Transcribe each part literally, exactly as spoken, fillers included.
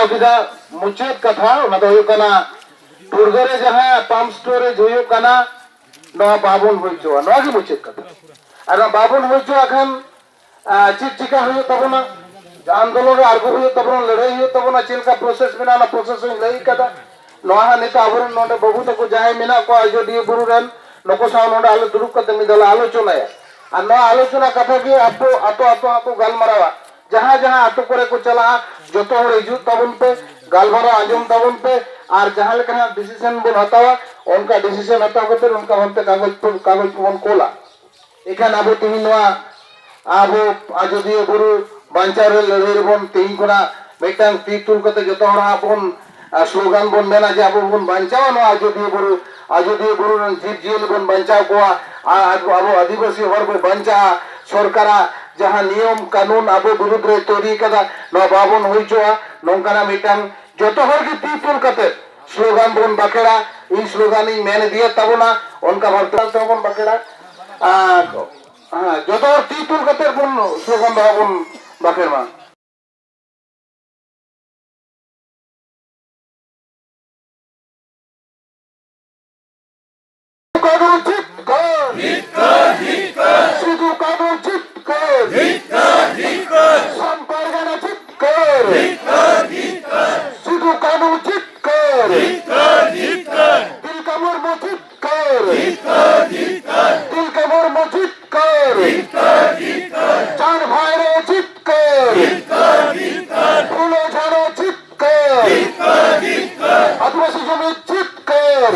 ᱪᱮᱫᱟᱜ ᱢᱩᱪᱟᱹᱫ ᱠᱟᱛᱷᱟ ᱚᱱᱟ ᱫᱚ ᱦᱩᱭᱩᱜ ᱠᱟᱱᱟ, ᱴᱩᱲᱜᱟᱹ ᱨᱮ ᱡᱟᱦᱟᱸ ᱯᱟᱢᱯ ᱥᱴᱳᱨᱮᱡᱽ ᱦᱩᱭᱩᱜ ᱠᱟᱱᱟ, ᱱᱚᱣᱟ ᱵᱟᱵᱚᱱ ᱦᱩᱭ ᱦᱚᱪᱚᱣᱟ, ᱱᱚᱣᱟ ᱜᱮ ᱢᱩᱪᱟᱹᱫ ᱠᱟᱛᱷᱟ᱾ ᱟᱨ ᱱᱚᱣᱟ ᱵᱟᱵᱚᱱ ᱦᱩᱭ ᱦᱚᱪᱚᱣᱟᱜ ᱠᱷᱟᱱ, ᱟᱨ ᱪᱮᱫ ᱪᱤᱠᱟ ᱦᱩᱭᱩᱜ ᱛᱟᱵᱚᱱᱟ? ᱟᱱᱫᱳᱞᱚᱱ ᱨᱮ ᱟᱬᱜᱚ ᱦᱩᱭᱩᱜ ᱛᱟᱵᱚᱱᱟ, ᱞᱟᱹᱲᱦᱟᱹᱭ ᱦᱩᱭᱩᱜ ᱛᱟᱵᱚᱱᱟ᱾ ᱪᱮᱫ ᱞᱮᱠᱟ ᱯᱨᱚᱥᱮᱥ ᱢᱮᱱᱟᱜᱼᱟ, ᱚᱱᱟ ᱯᱨᱚᱥᱮᱥ ᱦᱚᱸᱧ ᱞᱟᱹᱭ ᱠᱟᱫᱟ᱾ ᱱᱚᱣᱟ ᱦᱟᱸᱜ ᱱᱤᱛᱚᱜ ᱟᱵᱚᱨᱮᱱ ᱱᱚᱰᱮ ᱵᱟᱹᱵᱩ ᱛᱟᱠᱚ ᱡᱟᱦᱟᱸᱭ ᱢᱮᱱᱟᱜ ᱠᱚᱣᱟ ᱟᱡᱚᱫᱤᱭᱟᱹ ᱵᱩᱨᱩ ᱨᱮᱱ, ᱱᱩᱠᱩ ᱥᱟᱶ ᱱᱚᱰᱮ ᱟᱞᱮ ᱫᱩᱲᱩᱵ ᱠᱟᱛᱮ ᱢᱤᱫ ᱫᱷᱟᱣ ᱞᱮ ᱟᱞᱳᱪᱚᱱᱟᱭᱟ᱾ ᱟᱨ ᱱᱚᱣᱟ ᱟᱞᱳᱪᱚᱱᱟ ᱠᱟᱛᱷᱟ ᱜᱮ ᱟᱵᱚ ᱟᱛᱳ ᱟᱛᱳ ᱦᱟᱸᱜ ᱠᱚ ᱜᱟᱞᱢᱟᱨᱟᱣᱟ᱾ ᱡᱟᱦᱟᱸ ᱡᱟᱦᱟᱸ ᱟᱛᱳ ᱠᱚᱨᱮ ᱠᱚ ᱪᱟᱞᱟᱜᱼᱟ, ᱡᱚᱛᱚ ᱦᱚᱲ ᱦᱤᱡᱩᱜ ᱛᱟᱵᱚᱱ ᱯᱮ, ᱜᱟᱞᱢᱟᱨᱟᱣ ᱟᱸᱡᱚᱢ ᱛᱟᱵᱚᱱ ᱯᱮ, ᱟᱨ ᱡᱟᱦᱟᱸ ᱞᱮᱠᱟ ᱦᱟᱸᱜ ᱰᱤᱥᱤᱥᱚᱱ ᱵᱚᱱ ᱦᱟᱛᱟᱣᱟ, ᱚᱱᱠᱟ ᱰᱤᱥᱤᱥᱚᱱ ᱦᱟᱛᱟᱣ ᱠᱟᱛᱮ ᱚᱱᱠᱟ ᱵᱷᱟᱵᱛᱮ ᱠᱟᱜᱚᱡᱽ ᱠᱚ, ᱠᱟᱜᱚᱡᱽ ᱠᱚᱵᱚᱱ ᱠᱳᱞᱟ᱾ ᱮᱱᱠᱷᱟᱱ ᱟᱵᱚ ᱛᱮᱦᱮᱧ ᱱᱚᱣᱟ ᱟᱵᱚ ᱟᱡᱚᱫᱤᱭᱟᱹ ᱵᱩᱨᱩ ᱵᱟᱧᱪᱟᱣ ᱨᱮ ᱞᱟᱹᱲᱦᱟᱹᱭ ᱨᱮᱵᱚᱱ ᱛᱮᱦᱮᱧ ᱠᱷᱚᱱᱟᱜ ᱢᱤᱫᱴᱟᱝ ᱛᱤ ᱛᱩᱞ ᱠᱟᱛᱮ ᱡᱚᱛᱚ ᱦᱚᱲ ᱦᱟᱸᱜ ᱵᱚᱱ, ᱟᱨ ᱥᱞᱳᱜᱟᱱ ᱵᱚᱱ ᱢᱮᱱᱟ ᱡᱮ ᱟᱵᱚ ᱵᱚᱱ ᱵᱟᱧᱪᱟᱣᱟ ᱱᱚᱣᱟ ᱟᱡᱚᱫᱤᱭᱟᱹ ᱵᱩᱨᱩ, ᱟᱡᱚᱫᱤᱭᱟᱹ ᱵᱩᱨᱩ ᱨᱮᱱ ᱡᱤᱵᱽ ᱡᱤᱭᱟᱹᱞᱤ ᱵᱚᱱ ᱵᱟᱧᱪᱟᱣ ᱠᱚᱣᱟ, ᱟᱨ ᱟᱵᱚ, ᱟᱵᱚ ᱟᱹᱫᱤᱵᱟᱹᱥᱤ ᱦᱚᱲ ᱵᱚᱱ ᱵᱟᱧᱪᱟᱜᱼᱟ᱾ ᱥᱚᱨᱠᱟᱨᱟᱜ ᱡᱟᱦᱟᱸ ᱱᱤᱭᱚᱢ ᱠᱟᱹᱱᱩᱱ ᱟᱵᱚ ᱵᱤᱨᱩᱫᱽ ᱨᱮ ᱛᱳᱭᱨᱤ ᱠᱟᱫᱟ, ᱱᱚᱣᱟ ᱵᱟᱵᱚᱱ ᱦᱩᱭ ᱦᱚᱪᱚᱣᱟ, ᱱᱚᱝᱠᱟᱱᱟᱜ ᱢᱤᱫᱴᱟᱝ ᱡᱚᱛᱚ ᱦᱚᱲ ᱜᱮ ᱛᱤ ᱛᱩᱞ ᱠᱟᱛᱮ ᱥᱞᱳᱜᱟᱱ ᱵᱚᱱ ᱵᱟᱠᱷᱮᱲᱟ᱾ ᱤᱧ ᱥᱞᱳᱜᱟᱱ ᱤᱧ ᱢᱮᱱ ᱤᱫᱤᱭᱮᱫ ᱛᱟᱵᱚᱱᱟ, ᱚᱱᱠᱟ ᱵᱷᱟᱵᱛᱮ ᱛᱮᱦᱚᱸ ᱵᱚᱱ ᱵᱟᱠᱷᱮᱲᱟ᱾ ᱟᱨ, ᱦᱮᱸ, ᱡᱚᱛᱚ ᱦᱚᱲ ᱛᱤ ᱛᱩᱞ ᱠᱟᱛᱮ ᱵᱚᱱ ᱥᱞᱳᱜᱟᱱ ᱫᱚ ᱵᱚᱱ ᱵᱟᱠᱷᱮᱲ ᱢᱟ᱾ ᱠᱟᱹᱱᱩ ᱡᱤᱛᱠᱟᱹᱨ! ᱥᱤᱫᱩ ᱠᱟᱹᱱᱩ ᱡᱤᱛᱠᱟᱹᱨ! ᱥᱟᱢ ᱯᱟᱨᱜᱟᱱᱟ ᱡᱤᱛᱠᱟᱹᱨ! ᱥᱤᱫᱩ ᱠᱟᱹᱱᱩ ᱡᱤᱛᱠᱟᱹᱨ! ᱛᱤᱞᱠᱟᱹ ᱢᱩᱨᱢᱩ ᱡᱤᱛᱠᱟᱹᱨ! ᱛᱤᱞᱠᱟᱹ ᱢᱩᱨᱢᱩ ᱡᱤᱛᱠᱟᱹᱨ! ᱪᱟᱸᱫ ᱵᱷᱟᱭᱨᱳ ᱡᱤᱛᱠᱟᱹᱨ! ᱯᱷᱩᱞᱳ ᱡᱷᱟᱱᱳ ᱡᱤᱛᱠᱟᱹᱨ! ᱟᱹᱫᱤᱵᱟᱹᱥᱤ ᱡᱩᱢᱤᱫ ᱡᱤᱛᱠᱟᱹᱨ!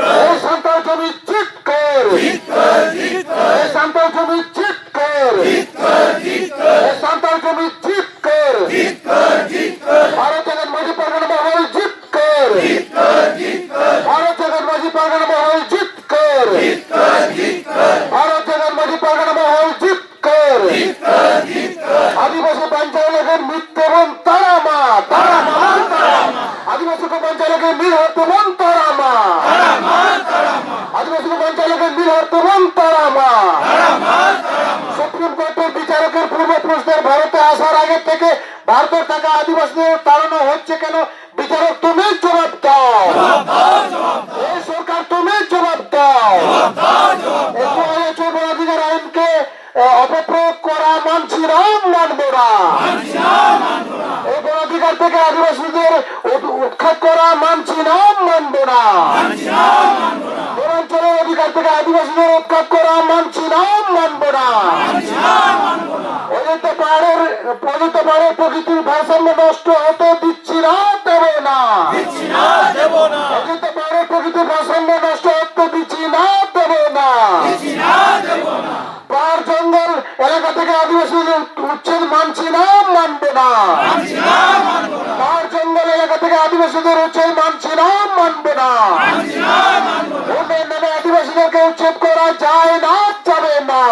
ᱮ ᱥᱟᱱᱛᱟᱲ ᱡᱩᱢᱤᱫ ᱡᱤᱛᱠᱟᱹᱨ! ᱮ ᱥᱟᱱᱛᱟᱲ ᱡᱩᱢᱤᱫ ᱡᱤᱛᱠᱟᱹᱨ! ᱮ ᱥᱟᱱᱛᱟᱲ ᱡᱩᱢᱤᱫ ᱡᱤᱛᱠᱟᱹᱨ! ᱵᱷᱟᱨᱚᱛ ᱡᱟᱠᱟᱛ ᱢᱟᱹᱡᱷᱤ ᱯᱟᱨᱜᱟᱱᱟ ᱢᱚᱦᱚᱞ ᱡᱤᱛᱠᱟᱹᱨ! ᱵᱷᱟᱨᱚᱛ ᱡᱟᱠᱟᱛ ᱢᱟᱹᱡᱷᱤ ᱯᱟᱨᱜᱟᱱᱟ ᱢᱚᱦᱚᱞ ᱡᱤᱛᱠᱟᱹᱨ! ᱵᱷᱟᱨᱚᱛ ᱡᱟᱠᱟᱛ ᱢᱟᱹᱡᱷᱤ ᱯᱟᱨᱜᱟᱱᱟ ᱢᱚᱦᱚᱞ ᱡᱤᱛᱠᱟᱹᱨ! ᱟᱹᱫᱤᱵᱟᱹᱥᱤ ᱵᱟᱧᱪᱟᱣ ᱞᱟᱹᱜᱤᱫ ᱢᱤᱫ ᱛᱮᱵᱚᱱ ᱛᱟᱲᱟᱢᱟ, ᱛᱟᱲᱟᱢᱟ, ᱛᱟᱲᱟᱢᱟ᱾ ᱟᱹᱫᱤᱵᱟᱹᱥᱤ ᱠᱚ ᱵᱟᱧᱪᱟᱣ ᱞᱟᱹᱜᱤᱫ ᱢᱤᱫ ᱦᱚᱲ ᱛᱮᱵᱚᱱ ᱛᱟᱲᱟᱢᱟ, ᱛᱟᱲᱟᱢᱟ, ᱛᱟᱲᱟᱢᱟ᱾ ᱟᱹᱫᱤᱵᱟᱹᱥᱤ ᱠᱚ ᱵᱟᱧᱪᱟᱣ ᱞᱟᱹᱜᱤᱫ ᱢᱤᱫ ᱦᱚᱲ ᱛᱮᱵᱚᱱ ᱛᱟᱲᱟᱢᱟ, ᱛᱟᱲᱟᱢᱟ, ᱛᱟᱲᱟᱢᱟ᱾ সুপ্রিম কোর্টের বিচারকের পূর্ব পুরুষদের ভারতে আসার আগে থেকে ভারতের টাকা আদিবাসীদের তাড়ানো হচ্ছে কেন? বিচারক, তুমি জবাব দাও। এই সরকার, তুমি জবাব দাও। এই বনাধিকার আইনকে, আহ, অপপ্রয়োগ করা মানছি না, মানব না। এই বনাধিকার থেকে আদিবাসীদের উৎ-, উৎখাত করা মানছি না, মানব না। বনাঞ্চলের অধিকার থেকে আদিবাসীদের উৎখাত করা মানছি না, মানব না। অযোধ্যা পাহাড়ের, অযোধ্যা পাহাড়ের প্রকৃতির ভারসাম্য নষ্ট হতে দিচ্ছি না, দেব না। অযোধ্যা পাহাড়ের প্রকৃতির ভারসাম্য নষ্ট হতে দিচ্ছি না, দেব না। পাহাড় জঙ্গল এলাকা থেকে আদিবাসীদের উচ্ছেদ মানছি না, মানব না। পাহাড় জঙ্গল এলাকা থেকে আদিবাসীদের উচ্ছেদ মানছি না, মানব না। উন্নয়ন নামে আদিবাসীদেরকে উচ্ছেদ করা যায় না, যাবে না।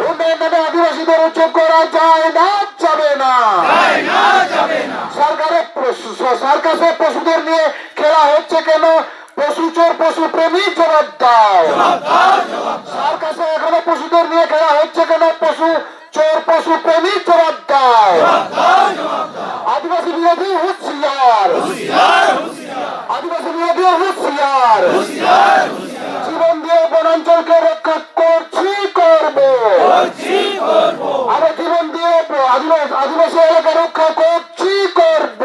উন্নয়ন নামে আদিবাসীদের উচ্ছেদ করা যায় না, যাবে না। সরকারের পশু-, স-, সার্কাসে পশুদের নিয়ে খেলা হচ্ছে কেন? পশু চোর, পশু প্রেমী, জবাব দাও। সার্কাসে এখনো পশুদের নিয়ে খেলা হচ্ছে কেন? পশু চোর, পশু প্রেমী, জবাব দাও। আদিবাসী বিরোধী হুঁশিয়ার। আদিবাসী বিরোধী হুঁশিয়ার। জীবন দিয়ে বনাঞ্চলকে রক্ষা করছি, করব। আরো জীবন দিয়ে আদিবাসী, আদিবাসী এলাকা রক্ষা করছি, করব।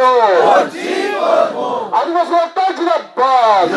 আদিবাসী হত্যা জিন্দাবাদ।